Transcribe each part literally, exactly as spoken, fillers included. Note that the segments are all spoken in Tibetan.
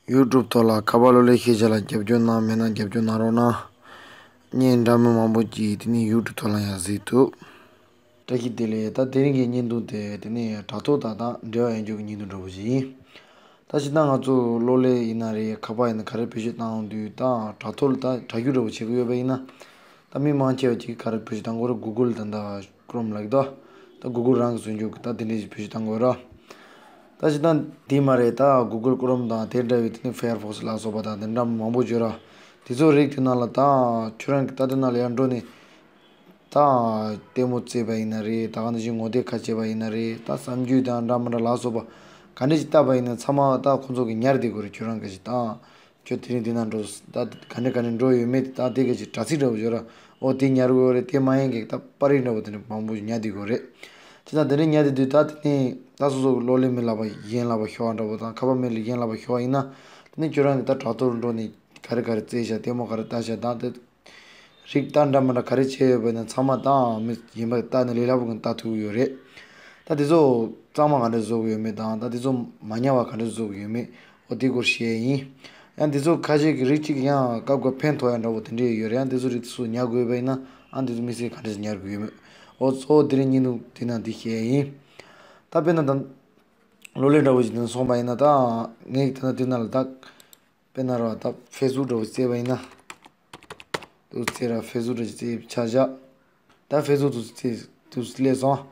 ཡུ་ཊུབ་ཐོག་ལ་ཁ་པར་གློག་ཀླད་ཤེས་བྱ་ལ་རྒྱབ་སྐྱོར་གནང་མེད་ན་རྒྱབ་སྐྱོར་གནང་རོགས་གནང་། བརྙན་འདྲ་མིན་མང་པོ་ཅིག་དེ་ནས་ཡུ་ཊུབ་ཐོག་ལ་ཡང་གཟིགས་ཐུབ། བཀྲ་ཤིས་བདེ་ལེགས། ད་དེ་རིང་གི་བརྙན་ཐུང་དེ་དེ་ནས་དྲ་ཐོག་དང་ད་འབྲེལ་བ་ཡོད་རྒྱུ་གི་བརྙན་ཐུང་འདྲ་པོ་ཞིག་ཡིན། ད་སྤྱིར་བཏང་ང་ཚོ་གློག་ཀླད་ཡིན་ན་རེད། ཁ་པར་ཡིན་ན་ག་རེ་བེད་སྤྱོད་བཏང་ཡོང་དུས་ད་དྲ་ཐོག་ལ་ད་དྲ་རྒྱུ་འདྲ་པོ་བྱེད་དགོས་ཡོད་པ་ཡིན་ན། ད་མི་མང་ཆེ་བ་ཅིག་ག་རེ་བེད་སྤྱོད་བཏང་དགོས་རེད། གུ་གུལ་དང་ད་ཀོ་རོམ་ལབ་ཀྱི་འདུག་ད་གུ་གུལ་རང་གིས་བཟོས་རྒྱུ་གི་ད་དེ་འདྲས་ཞིག་བེད་སྤྱོད་བཏང་དགོས་རེད། ད་སྤྱིར་བཏང་དེ་མ་རེད། ད་གུ་གུལ་ཀོ་རོམ་དང་དེ་འདྲ་བའི་དེ་ནས་ཕ་ཡར་ཕོག་སི་ལ་སོགས་པ་དང་དེ་འདྲ་མང་པོ་ཡོད་ར། དེ་ཚོ་རིགས་དེ་ནང་ལ་ད་ཁྱོད་རང་གི་ད་དེ་ནང་ལ་ཡར་འགྲོ་ནས། ད་ལྟད་མོ་བཙལ་བ་ཡིན་ན་རེད། ད་ག་ནང་བཞིན་ངོ་དེབ་ཁ་ཕྱེ་བ་ཡིན་ན་རེད། ད་གསར་འགྱུར་དང་འདྲ་མི་འདྲ་ལ་སོགས་པ་ག་འདྲ་ཞིག་བལྟས་པ་ཡིན་ན་ཚང་མ་ད་ཁོང་ཚོ་གིས་ཉར་བསྡད་དགོས་རེད། ཁྱོད་རང་གི་ཞིག་ད་ཁྱོད་དེ་རིང་དེ་ན་འགྲོ། ད་ག་འདྲ་ག་འདྲ་འགྲོ་ཡོད་མེད་ད་དེ་ག་ཞིག་དྲ་ཚིགས་འདྲ་པོ་ཡོད་ར། ཨོ་དེ་ཉར་དགོས་རེད། དེ་མ་ཡིན་གི་ད་པར་རིས་འདྲ་པོ་དེ་འདྲ་མང་པོ་ཞིག་ཉར་བསྡད་དགོས་རེད། བྱས་ཙང་དེ་འདྲ་ཉར་བསྡད་དུས་ད་དེ་ནས་ད་སོ་སོ་གི་གློག་ཀླད་མེད་ལབ་པ་གཞན་ལབ་པ་ཤོར་བ་འདྲ་པོ་དང་ཁ་པར་མེད་ལ་གཞན་ལབ་པ་ཤོར་བ་ཡིན་ན། དེ་ནས་ཁྱོད་རང་གི་ད་དྲ་ཐོག་འགྲོ་ནས་ག་རེ་ག་རེ་བཙལ་བཞག་ལྟད་མོ་ག་རེ་ལྟ་བཞག་ད་དེ། རིགས་ལྟ་འདྲ་མི་འདྲ་ག་རེ་བྱས་ཡོད་པ་ཡིན་ན་ཚང་མ་ད་མི་གཞན་པ་ལྟ་ནས་ལས་སླ་པོ་གི་ལྟ་ཐུབ་ཀྱི་ཡོད་རེད། ད་དེ་ཚོ་གཙང་མ་ག་འདྲ་བཟོ་གི་ཡོད་མེད་དང་ད་དེ་ཚོ་མ་ཉར་བ་ག་འདྲ་བཟོ་གི་ཡོད་མེད་ཨོ་དེ་སྐོར་བཤད་ཡིན། ཡང་དེ་ཚོ་ཁ་ཤས་ཀྱི་རིགས་གཅིག་ཡང་སྐབས་འགའ་ཕན་ཐོགས་ཡ་འདྲ་པོ་དེ་འདྲས་ཡོད་རེད། ཡང་དེ་ཚོ་རིགས་ཚོ་ཉར་དགོས་པ་ཡིན་ན་ཨ་དེ་ཚོ་དམིགས་བསལ་ག་འདྲས་ཉར་དགོས་ཡོད་མེད་ཨོ་གཙོ་བོ་དེ་རིང་བརྙན་ཐུང་དེ་ནང་འདི་བཤད་ཡིན། ད་དཔེར་ན་ད་གློག་ཀླད་འདྲ་པོ་ཞིག་དེ་ནང་སོང་པ་ཡིན་ན་ད་ངས་ད་ལྟ་དེ་ནང་ལ་ད། དཔེར་ན་ར་ད་ཕེ་སི་བུག་འདྲ་པོ་བཙལ་བ་ཡིན་ན། དུ་བཙལ་ར་ཕེ་སི་བུག་འདྲ་ཞིག་བཙལ་ཆ་བཞག་ད་ཕེ་སི་བུག་དུ་བཙལ་དུ་སླེབས་སོང་།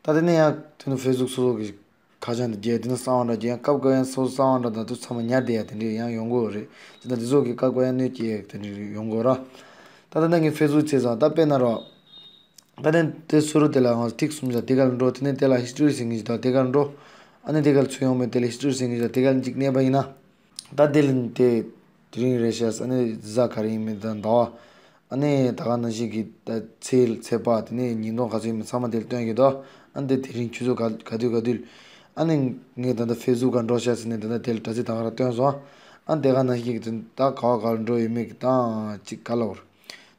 ད་དེ་ནས་ཡང་དེ་ནས་ཕེ་སི་བུག་སོ་སོ་གི་ཁ་བྱང་དུ་རྒྱལ་དེ་ནས་གསང་བ་འདྲ་རྒྱལ་སྐབས་འགའ་ཡང་སོ་སོ་གསང་བ་འདྲ་དང་དུ་ཚང་མ་ཉར་བསྡད་ཡ་དེ་འདྲས་ཡང་ཡོང་གི་ཡོད་རེད། ཅི་ད་དེ་ཚོ་གི་སྐབས་འགའ་ཡང་གནོད་སྐྱེལ་ཡ་དེ་འདྲས་ཡོང་གི་ཡོད་ར། ད་ད་ནང་གི་ཕེ་སི་བུག་བཙལ་ཙང་ད་དཔེར་ན་ར། ད་ནི་དེ་སུ་རུ་དེ་ལ་ང་ཚོ་ཐིག་གསུམ་བཞག་དེ་ག་ལ་འགྲོ། དེ་ནས་དེ་ལ་ཧི་སི་ཊོ་རི་ཟེར་མཁན་ཞིག་དང་དེ་ག་ལ་འགྲོ། ཨ་ནི་དེ་ག་ལ་ཚུར་ཡོང་མེད་དེ་ལ་ཧི་སི་ཊོ་རི་ཟེར་མཁན་ཞིག་དང་དེ་ག་ལ་གཅིག་གནས་པ་ཡིན་ན། ད་དེ་ལ་དེ་དེ་རིང་རེད་ཤག་ཨ་ནི་གཟའ་ག་རེ་ཡིན་མིན་དང་ཟླ་བ། ཨ་ནི་ད་ག་ནང་བཞིན་གྱི་ད་ཚེས་ཚེས་པ་དེ་ནས་ཉིས་སྟོང་ག་ཚོད་ཡིན་མིན་ཚང་མ་དེ་ལ་སྟོན་གྱི་འདུག་ཨ་ནི་དེ་དེ་རིང་ཆུ་ཚོད་ག་ག་དུས་ག་དུས། ཨ་ནི་ངས་ད་ལྟ་ཕེ་སི་བུག་ག་འགྲོ་ཤག་ཟེར་ནས་ད་ལྟ་དེ་ལ་དྲ་ཚིགས་ད་ག་རང་སྟོན་སོང་། ཨ་ནི་དེ་ག་ནང་བཞིན་གྱི་ད་ག་བ་ག་ལ་འགྲོ་ཡོད་མེད་ཀྱི་ད་གཅིག་ག་ལ་བར།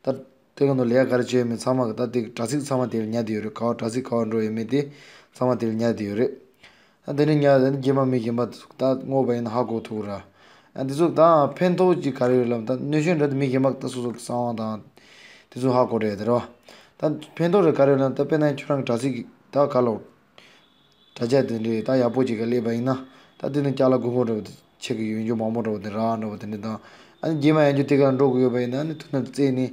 ད། དེ་ག་ནང་ལས་ཀ་ག་རེ་བྱས་ཡོད་མེད་ཚང་མ་གི་ད་དེ་དྲ་ཚིགས་ཚང་མ་དེ་ལ་ཉར་བསྡད་ཡོད་རེད། ག་བ་དྲ་ཚིགས་ག་བ་འགྲོ་ཡོད་མེད་དེ་ཚང་མ་དེ་ལ་ཉར་བསྡད་ཡོད་རེད། ད་དེ་ནས་ཉར་དེ་ནས་རྗེས་མ་མི་གཞན་པ་ད་བསྔོགས་པ་ཡིན་ན་ཧ་གོ་ཐུབ་ར། ཨ་འདི་ཚོ་ད་ཕན་ཐོགས་ཅིག་ག་རེ་ཡོད་ལབ་ད་གནོད་ཤན་འདྲ་དེ་མི་གཞན་པ་ད་སོ་སོ་གི་གསང་བ་དང་དེ་ཚོ་ཧ་གོ་རེད་དེ་རེད་བ། ད་ཕན་ཐོགས་རེད་ག་རེ་ཡོད་ལབ་ད་དཔེར་ན་ཁྱོད་རང་གི་དྲ་ཚིགས་ཀྱི་ད་ག་ལ། དྲ་རྒྱ་དེ་འདྲའི་ད་ཡག་པོ་ཅིག་ག་སླེབས་པ་ཡིན་ན། ད་དེ་ནི་ཅ་ལག་དགོས་མཁོ་འདྲ་བོ་དེ་ཆེ་གི་ཡོད་རྒྱུ་མང་པོ་འདྲ་བོ་དེ་རག་འདྲ་བོ་དེ་འདྲ་དང་། ཨ་ནི་རྗེས་མ་ཡང་རྒྱུ་དེ་ག་ལ་འགྲོ་དགོས་ཡོད་པ་ཡིན་ན་ཨ་ནི་ཐུག་ན་བཙལ་ནས།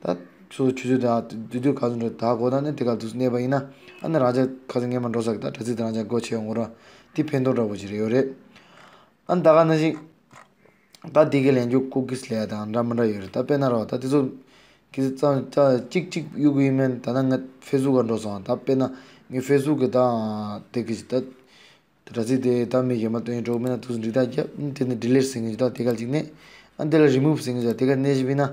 ད་སོ་སོ་ཆུ་ཚོད་དང་དུས་དུས་ག་ཚོད་འགྲོ་ད་གོ་ད་ནི་དེ་ག་ལ་དུས་གནས་པ་ཡིན་ན། ཨ་ནི་རང་ཅག་ཁ་སང་སྔས་མ་འགྲོ་ས་གི་ད་དྲ་ཚིགས་དེ་རང་ཅག་སྒོ་ཕྱེ་ཡོང་གོ་ར། དེ་ཕན་ཐོགས་འདྲ་བོ་ཅིག་རེད་ཡོད་རེད། ཨ་ནི་ད་ག་ནང་བཞིན། ད་དེ་གའི་ལན་རྒྱུ་ཀུ་ཀིས་ལས་དང་འདྲ་མི་འདྲ་ཡོད་རེད། ད་དཔེར་ན་རོ་ད་དེ་ཚོ་གི་ཙང་ཙང་གཅིག་གཅིག་གཡུག་གི་ཡིན་མིན་ད་ལྟ་ང་ཕེ་སི་བུག་ག་འགྲོ་སོང་། ད་དཔེར་ན་ངའི་ཕེ་སི་བུག་གི་ད་དེ་གི་ད་དྲ་ཚིགས་དེ་ད་མི་གཞན་མ་སྟོན་འགྲོ་མིན་ན་དུས་སུ་འགྲིག་ད་རྒྱབ་དེ་ནི་ཌི་ལིཊ་ཟེར་གི་ད་དེ་ག་ཅིག་ནས་ཨ་དེ་ལ་རི་མུབ་ཟེར་གི་ད་དེ་ག་ནས་ཞིབ་ཡིན་ན་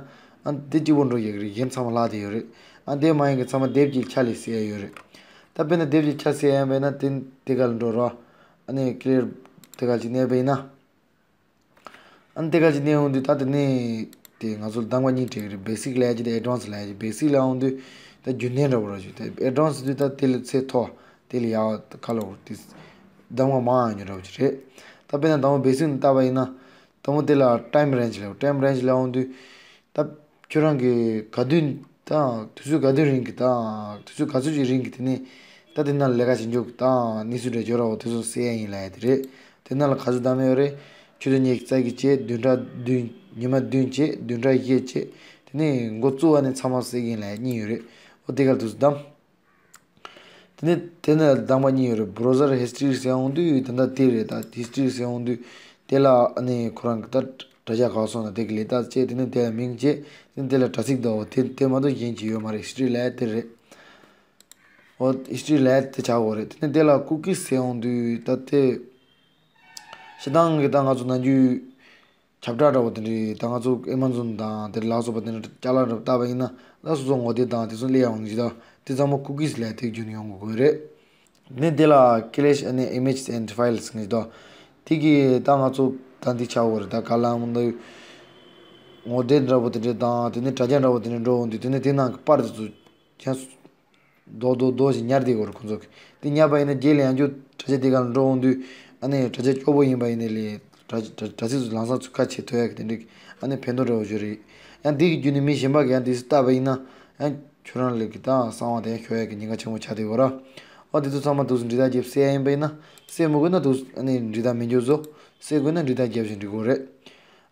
ཨ་དེ་གཅིག་པོ་འགྲོ་ཡག་གི་རེད། གཞན་ཚང་མ་ལྷག་དེ་ཡོད་རེད། ཨ་དེ་མ་ཡིན་གི་ཚང་མ་དེབ་ཀྱི་ཆ་ལས་གསལ་ཡ་ཡོད་རེད། ད་དཔེར་ན་དེབ་ཀྱི་ཆ་གསལ་ཡ་ཡིན་པས་ན་དེ་དེ་ག་ལ་འགྲོ་རོགས། ཨ་ནི་ཀི་ལེར་དེ་ག་ཅིག་གནས་པ་ཡིན་ན། ཨ་ནི་དེ་ག་ཅིག་གནས་ཡོང་དུས་ད་དེ་ནས་དེ་ང་ཚོ་གདམ་ག་གཉིས་སྤྲད་ཀྱི་རེད། བེ་སིག་ལབ་ཡ་ཅིག་དང་ཨེ་ཌ་ཝན་སི་ལབ་ཡ་ཅིག་བེ་སིག་ལབ་ཡོང་དུས་ད་རྒྱུན་ལྡན་འདྲ་པོ་ར་ཞིག་དེ་ཨེ་ཌ་ཝན་སི་དུས་ད་དེ་ལས་ཚད་མཐོ་དེ་ལས་ཡག་ད་ག་ལ་འོ་དེ་གདམ་ག་མང་ཡང་ཉོ་འདྲ་པོ་ཅིག་རེད། ད་དཔེར་ན་དང་པོ་བེ་སིག་ནས་བལྟས་པ་ཡིན་ན་དང་པོ་དེ་ལ་ཊའིམ་རེན་ཇི་ལབ། ཊའིམ་རེན་ཇི་ལབ་ཡོང་དུས་ད་ཁྱོད་རང་གི་ག་དུས་དང་དུས་ཚོད་ག་དུས་རིང་གི་དང་དུས་ཚོད་ག་ཚོད་ཅིག་རིང་གི་དེ་ནས་ད་དེ་ནང་ལས་ཀ་བྱེད་འཇོག་གི་དང་གནས་ཚུལ་འདྲ་འབྱོར་ར་འོ་དེ་ཚོ་གསལ་ཡ་ཡིན་ལབ་ཡ་དེ་རེད། དེ་ནང་ལ་ག་ཚོད་བདམས་ཡོད་རེད། ཆུ་ཚོད་ཉི་ཤུ་རྩ་གཅིག་བྱས་བདུན་ཕྲག་བདུན་ཉི་མ་བདུན་བྱས་བདུན་ཕྲག་བཞི་བྱས་དེ་ནས་འགོ་བཙུགས་པ་ནས་ཚང་མ་གསལ་གི་ཡིན་ལབ་ཡ་གཉིས་ཡོད་རེད། འོ་དེ་ག་ལ་དུས་ཚོད་བདམས། དེ་ནས་དེ་ནས་གདམ་ག་གཉིས་ཡོད་རེད། བྷ་རོ་ཟར་ཧི་སི་ཊོ་རི་ཟེར་ཡོང་དུས་ད་ལྟ་དེ་རེད། ད་ཧི་སི་ཊོ་རི་ཟེར་ཡོང་དུས་དེ་ལ་ཨ་ནི་ཁོ་རང་གི་ད་དྲ་རྒྱ་ག་སོང་ན་དེ་གི་ལས་ད་བྱས་དེ་ནས་དེ་ལ་མིང་བྱས་དེ་ནས་དེ་ལ་དྲ་ཚིགས་འདུག་འོ་དེ་དེ་མ་གཏོགས་གཞན་གྱི་ཡོད་མ་རེད། ཧི་སི་ཊོ་རི་ལབ་ཡ་དེ་རེད། འོ་ཧི་སི་ཊོ་རི་ལབ་ཡ་དེ་ཆགས་ཡོད་རེད། དེ་ནས་དེ་ལ་ཀུ་ཀིས་ཟེར་ཡོང་དུས་ད་དེ་སྤྱིར་བཏང་གི་ད་ང་ཚོ་ནམ་རྒྱུན་ཁྱབ་བསྒྲགས་འདྲ་པོ་དེ་འདྲའི་ད་ང་ཚོ་ཨེ་མ་ཛོན་དང་དེ་ལ་སོགས་པ་དེ་འདྲ་ཅ་ལག་འདྲ་པོ་བལྟས་པ་ཡིན་ན་ད་སོ་སོ་ངོ་དེབ་དང་དེ་ཚོ་སླེབས་ཡོང་གི་ད་དེ་ཚང་མ་ཀུ་ཀིས་ལབ་དེ་བརྒྱུད་ནས་ཡོང་དགོས་ཀྱི་རེད། ནས་དེ་ལ་ཀི་ལེ་ཤི་ཨ་ནི་ཨི་མེ་ཇི་ཨེན་ཌི་ཕའི་ལི་ཟེར་གྱི་འདུག་དེ་གི་ད་ང་ཚོ་ད་འདི་ཆགས་ཡོད་རེད། ད་ག་ལ་འོང་ད་ངོ་དེབ་འདྲ་པོ་དེ་འདྲ་དང་དེ་ནས་དྲ་རྒྱ་འདྲ་པོ་དེ་འདྲ་འགྲོ་འོང་དུས་དེ་ནས་དེ་ནང་གི་པར་དེ་ཚོ་ཀྱང་རྡོག་རྡོག་རྡོག་ཞིག་ཉར་བསྡད་ཡོད་རེད་ཁོང་ཚོ་གིས། དེ་ཉར་བ་ཡིན་ན་རྗེས་ལ་ཡང་བསྐྱར་དྲ་རྒྱ་དེ་ག་ལ་འགྲོ་འོང་དུས་ཨ་ནི་དྲ་རྒྱ་སྐྱོ་པོ་ཡིན་པ་ཡིན་ནའི་ལས་དྲ་ དྲ་དྲ་དྲ་ཚིགས་སུ་ལམ་སང་ཚུར་ཁ་ཕྱེ་ཐུབ་ཡག་གི་དེ་འདྲའི་ཨ་ནི་ཕན་ཐོགས་འདྲ་བོ་ཞིག་རེད། ཡང་འདི་གི་བརྒྱུད་ནས་མི་གཞན་པ་གིས་ཡང་འདི་ཚོ་བལྟས་པ་ཡིན་ན་ཡང་ཁྱོད་རང་ལ་གི་ད་གསང་བ་དེ་ཡང་ཤོར་ཡག་གི་ཉེན་ཁ་ཆེན་པོ་ཆགས་བསྡད་ཡོད་ར། ཨོ་འདི་ཚོ་ཚང་མ་འདུག་སེ་འབྲི་རྟགས་བརྒྱབ་གསལ་ཡ་ཡིན་པ་ཡིན་ན། གསལ་མི་དགོས་ན་འདུག་སེ་ཨ་ནི་འབྲི་རྟགས་མི་འགྱུར་བཟོ། གསལ་དགོས་ན་འབྲི་རྟགས་བརྒྱབ་བཞིན་འབྲི་དགོས་རེད།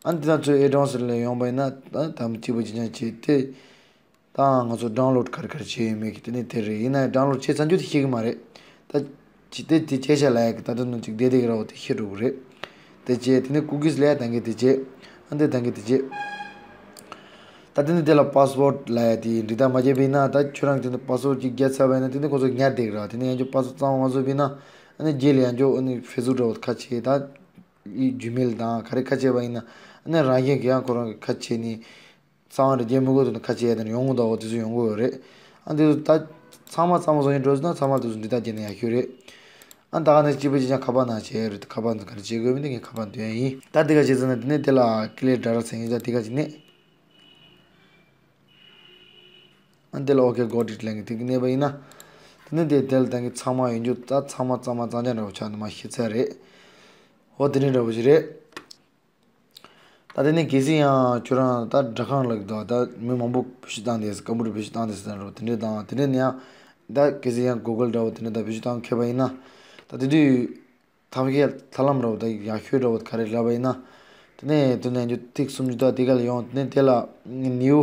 ཨ་ནི་དེ་དང་ཚོས་ཨེ་ཌི་ཝན་སི་ལ་ཡོང་པ་ཡིན་ན་ད་དམ་གཅིག་པ་གཅིག་རྐྱང་བྱས་ཏེ། ད་ང་ཚོ་ཌའུན་ལོཌ་ག་རེ་ག་རེ་བྱས་ཡོད་མེད་ཀྱི་དེ་ནི་དེ་རེད། ཡིན་ན་ཡང་ཌའུན་ལོཌ་བྱས་ཚར་རྒྱུ་དེ་ཤེས་ཀྱི་མ་རེད། ད་ཅི་སྟེ་དེ་བྱས་བྱས་ལ་ཡ་གི་ད་ལྟ་ནང་ཅིག་བསྡད་བསྡད་ཀྱི་ར་བ་དེ་ཤེས་འགྲོ་གི་རེད། དེ་བྱས་དེ་ནི་ཀུ་ཀིས་ལ་ཡ་ད་གིན་དེ་བྱས། ཨ་འདི་ད་གིན་དེ་བྱས། ད་དེ་ནི་དེ་ལ་པ་སི་ཝར་ཌི་ལ་ཡ་དེ་འབྲི་རྟགས་མ་བརྒྱབ་པ་ཡིན་ན། ད་ཁྱོད་རང་དེ་ནི་པ་སི་ཝར་ཌི་ཅིག་བརྒྱབ་ཚར་བ་ཡིན་ན་དེ་ནི་ཁོ་ཚོ་ཉར་བསྡད་ཀྱི་ར་བ། དེ་ནི་ཡང་ཅིག་པ་སི་ཝར་ཌི་གཙང་མ་མ་བཟོས་པ་ཡིན་ན། ཨ་ནི་རྗེས་ལ་ཡང་ཅིག་ཨ་ནི་ཕེ་སི་བུག་འདྲ་བོ་ཁ་ཕྱེ། ད་ཨི་ཇི་མེལ་དང་ག་རེ་ཁ་ཕྱེ་བ་ཡིན་ན། ཨ་ནི་རང་བཞིན་གྱིས་ཡང་ཁོ་རང་གི་ཁ་ཕྱེ་ནས། གསང་བ་འདྲ་བརྒྱབ་མི་དགོས་དོན་ཁ་ཕྱེ་ཡ་དེ་འདྲ་ཡོང་གི་འདུག་འོ་དེ་ཚོ་ཡོང་གི་ཡོད་རེད། ཨ་འདི་ཚོ་ད་ཚང་མ་གཙང་མ་བཟོ་སྙིང་འདོད་ན་ཚང་མ་དེ་ཚོ་འབྲི་རྟགས་བརྒྱབ་ན་ཡག་ཤོས་རེད། ཨ་ད་ག་ནས་གཅིག་པ་གཅིག་རྐྱང་ཁ་པར་ནང་བྱས་ཡོད་རེད། ཁ་པར་འདི་ག་རེ་བྱེད་དགོས་མིན་དེ་ངས་ཁ་པར་འདོན་ཡ་ཡིན། ད་དེ་ག་བྱས་ཚར་ན་དེ་ནས་དེ་ལ་ཀི་ལེར་ཌ་ཊ་ཟེར་མཁན་ཅིག་དེ་ག་ཅིག་གནོན། ཨ་འདི་ལ་ཨོ་ཁེ་གོ་ཊི་ཨིཊ་ལབ་མཁན་དེ་ག་གནོན་པ་ཡིན་ན། དེ་ནས་དེ་དེ་ལ་ད་གིན་ཚང་མ་ཡོང་རྒྱུ་ད་ཚང་མ་གཙང་མ་གཙང་རྐྱང་འདྲ་བོ་ཆགས་འདུག་མ་ཤེས་ཚར་རེད། འོ་དེ་འདྲ་འདྲ་བོ་ཞིག་རེད། ད་དེ་ནས་གལ་སྲིད་ཡང་ཁྱོད་རང་ད་སྦྲག་ཁང་ལ་འདུག་ད་མི་མང་པོ་བེད་སྤྱོད་བཏང་དེ་ཀམ་པུ་ཊར་བེད་སྤྱོད་བཏང་དེ་ཟེར་འགྲོ་དེ་འདྲས་དང་དེ་འདྲས་ནས་ཡང་ད་གལ་སྲིད་ཡང་གུ་གལ་འདྲ་བོ་དེ་འདྲས་ད་བེད་སྤྱོད་བཏང་མཁས་པ་ཡིན་ན། ད་དེ་དུས་ཐབས་ཤེས་ཐབས་ལམ་འདྲ་བོ་ད་ཡག་ཤོས་འདྲ་བོ་ག་རེ་ལབ་པ་ཡིན་ན། དེ་ནས་དེ་ནས་འཇུ་ཐིག་གསུམ་འཇུ་ད་དེ་ག་ལ་ཡོང་དེ་ནས་དེ་ལ་ནིའུ་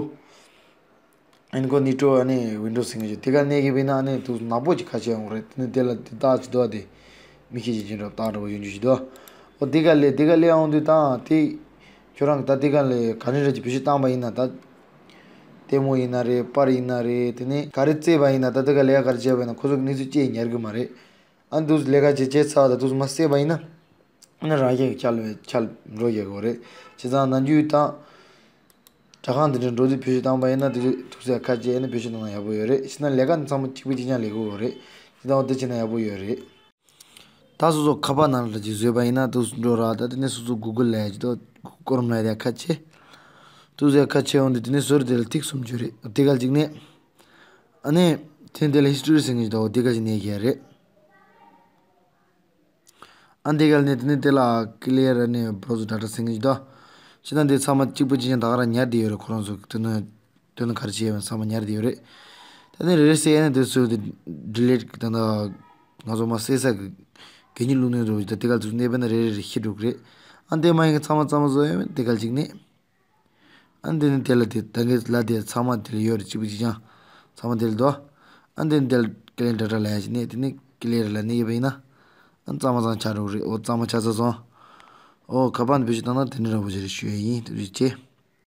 ཨིན་ཀོ་ནི་ཊོ་ཨ་ནི་ཝིན་ཌོ་ཟེར་མཁན་ཅིག་དེ་ག་གནོན་གི་བས་ན་ཨ་ནི་དུ་ནག་པོ་ཅིག་ཁ་ཕྱེ་ཡོང་རེད། དེ་ནི་དེ་ལ་དེ་རྟགས་ཅིག་འདུག་དེ་མི་ཤེས་ཅིག་ཅིག་འདྲ་རྟགས་འདྲ་བོ་ཡོང་རྒྱུ་ཞིག་འདུག་འོ་དེ་ག་ལས་དེ་ག་ལས་ཡོང་དུས་དང་དེ་ཁྱོད་རང་གི་ད་དེ་ག་ལས་ག་ནས་རེད་ཅིག་བེད་སྤྱོད་བཏང་པ་ཡིན་ན་ད་ལྟད་མོ་ཡིན་ན་རེད། པར་ཡིན་ན་རེད། དེ་ནི་ག་རེ་བཙལ་བ་ཡིན་ན་ད་དེ་ག་ལས་ཡ་ག་རེ་བྱས་པ་ཡིན་ན་ཁོ་ཚོ་གི་གནས་ཚུལ་ཅིག་ཉར་གི་མ་རེད། ཨ་འདུག་ལས་ཀ་ཅིག་བྱས་ཚར་བ་ད་འདུག་མ་བསད་པ་ཡིན་ན། ཨ་ནི་རང་བཞིན་གྱིས་ཁྱབ་ལ་ཁྱབ་འགྲོ་ཡག་གི་རེད། བྱས་ཙང་ནམ་རྒྱུན་དང་། སྦྲག་ཁང་འདི་འདྲའི་འགྲོ་དུས་བེད་སྤྱོད་བཏང་པ་ཡིན་ན་དེ་ཚོ་ཐུག་སའི་ཁ་ཕྱེ་ཨ་ནི་བེད་སྤྱོད་བཏང་ན་ཡག་པོ་ཡོད་རེད། བྱས་ན་ལས་ཀ་འདི་ཚང་མ་གཅིག་པ་གཅིག་རྐྱང་ལས་དགོས་ཡོད་རེད། བྱས་ཙང་འོ་དེ་བྱས་ན་ཡག་པོ་ཡོད་རེད། ད་སོ་སོ་ཁ་པར་ནང་ལ་ཅིག་བཟོས་པ་ཡིན་ན་དུ་འགྲོ་ར། ད་དེ་ནས་སོ་སོ་གུ་གལ་ལ་ཡ་ཅིག་ཏུ་ཀོ་རོམ་ལ་ཡ་ཁ་ཕྱེ། ཐུག་སའི་ཁ་ཕྱེ་འོང་དུས་དེ་ནས་ཟུར་དེ་ལ་ཐིག་གསུམ་འཇུ་རེད། དེ་ག་ཅིག་གནོན། ཨ་ནི་དེ་དེ་ལ་ཧི་སི་ཊོ་རི་ཟེར་མཁན་ཅིག་འདུག་དེ་ག་ཅིག་གནོན་གི་ཡ་རེད། ཨ་འདི་ག་ནས་དེ་ནས་དེ་ལ་ཀི་ལེར་ཨ་ནི་བྷ་རའོ་ཟར་ཌ་ཊ་ཟེར་མཁན་ཅིག་འདུག་བྱས་ན་འདི་ཚང་མ་གཅིག་པ་གཅིག་རྐྱང་ད་ག་རང་ཉར་བསྡད་ཡོད་རེད། ཁོ་རང་ཚོ་དེ་ནས་དེ་ནས་ག་རེ་བྱས་ཡོད་མེད་ཚང་མ་ཉར་བསྡད་ཡོད་རེད། ད་ནི་རེ་རེ་བྱས་ཡ་ནི་དེ་ཚོ་དེ་ཌི་ལིཊ་ད་ལྟ་ང་ཚོ་མ་བསད་ས་གི་གད་སྙིགས་བླུགས་གནས་འདྲ་བོ་ཞིག་ད་དེ་ག་ཚོ་གནོན་པ་ན་རེ་རེ་རེ་ཤི་འགྲོ་གི་རེད། ཨ་འདི་མ་ཡིན་གི་ཚང་མ་གཙང་མ་བཟོ་ཡ་མེད་དེ་ག་ཅིག་གནོན། ཨ་འདི་ནི་དེ་ལ་དེ་ད་གིན་ལ་དེ་ཚང་མ་དེ་ལ་ཡོད་རེད། གཅིག་པ་གཅིག་རྐྱང་ཚང་མ་དེ་ལ་འདུག་ཨ་འདི་ནི་དེ་ལ་ཀི་ལེར་ཌ་ཊ་ལ་ཡ་ཅིག་གནོན། དེ་ནི་ཀི་ལེར་ལ་གནོན་ཡོད་པ་ཡིན་ན། ཨ་གཙང་མ་གཙང་ཆགས་འགྲོ་གི་རེད། འོ་གཙང་མ་ཆགས་ཚར་སོང་། འོ་ཁ་པར་འདི་བེད་སྤྱོད་བཏང་ན་དེ་འདྲ་འདྲ་བོ་ཞིག་རེད་ཞུ་ཡ་ཡིན། དེ་འདྲ་བྱས།